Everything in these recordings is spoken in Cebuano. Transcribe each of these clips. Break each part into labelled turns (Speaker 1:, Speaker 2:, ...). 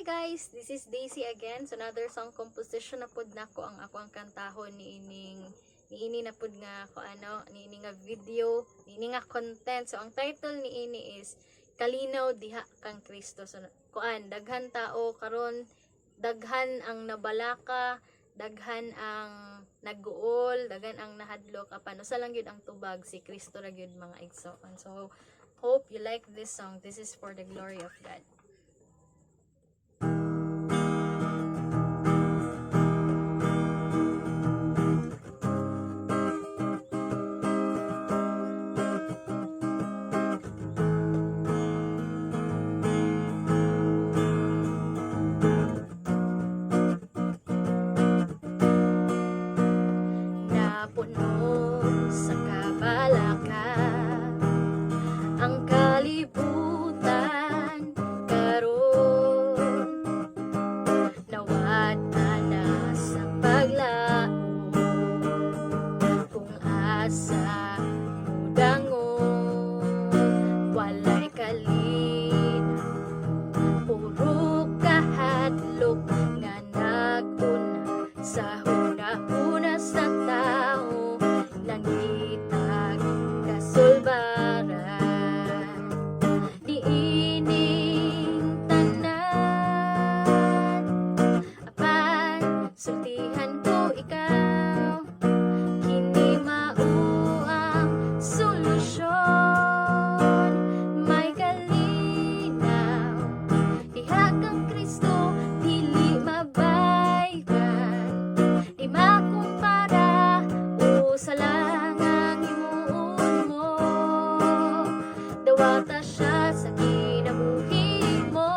Speaker 1: Guys! This is Daisy again. So another song composition na pud nako ang ako ang kantahon niining niini na pud nga ko ano, niini nga video, niini nga content. So ang title niini is "Kalinaw Diha Kang Kristo." So kuan, daghan tao karon, daghan ang nabalaka, daghan ang nagguol, daghan ang nahadlok, apan usa lang gyud ang tubag, si Kristo ra gyud, mga igsoon. So hope you like this song. This is for the glory of God. Napuno sa kabalaka ang kalibutan karon, nawad na sa paglaom kung asa mudangon. Walay kalinaw, puro kahadlok nga nag-una sa huna-huna sa tao, nangitag kasulbaran niining tanan. Apan sultihan ko ikaw, kini mao ang solusyon. May kalinaw diha kang Kristo, dili mabayran, di makumpara, usa lang ang himuon mo, dawata siya sa kinabuhi mo.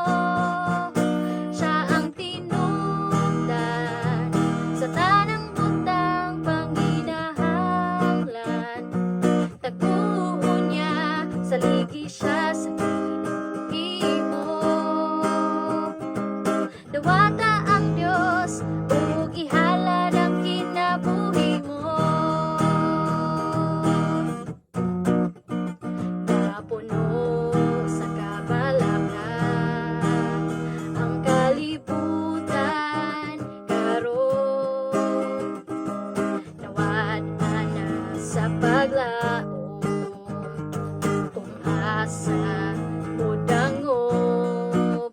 Speaker 1: Siya ang tinubdan sa tanang butang panginahanglan. Taguon niya, saligi siya sa kinabuhi mo. Dawata ang Diyos ug ihalad ang kinabuhi mo. Napuno sa kabalaka ang kalibutan karon, nawad na sa paglaom kung asa mudangop.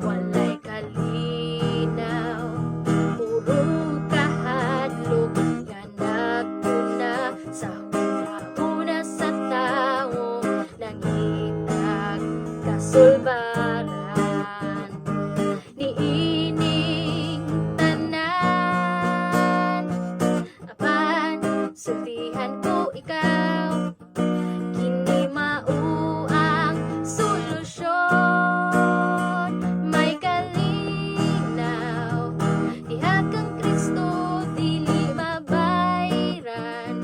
Speaker 1: Walay kalinaw, puro kahadlok nga naguna sa huna-huna sa tao, nangitag kasulbaran niining tanan. Apan sultihan ko ikaw, kini mao ang solusyon. May kalinaw diha kang Kristo, dili mabayran,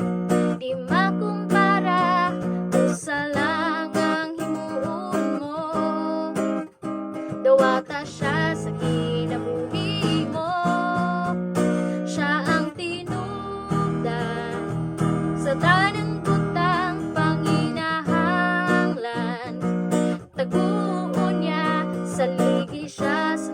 Speaker 1: di makumpara, usa lang ang himuon mo, dawata siya sa kinabuhi mo. Siya ang tinubdan sa tanang butang panginahanglan. Taguon niya, saligi siya sa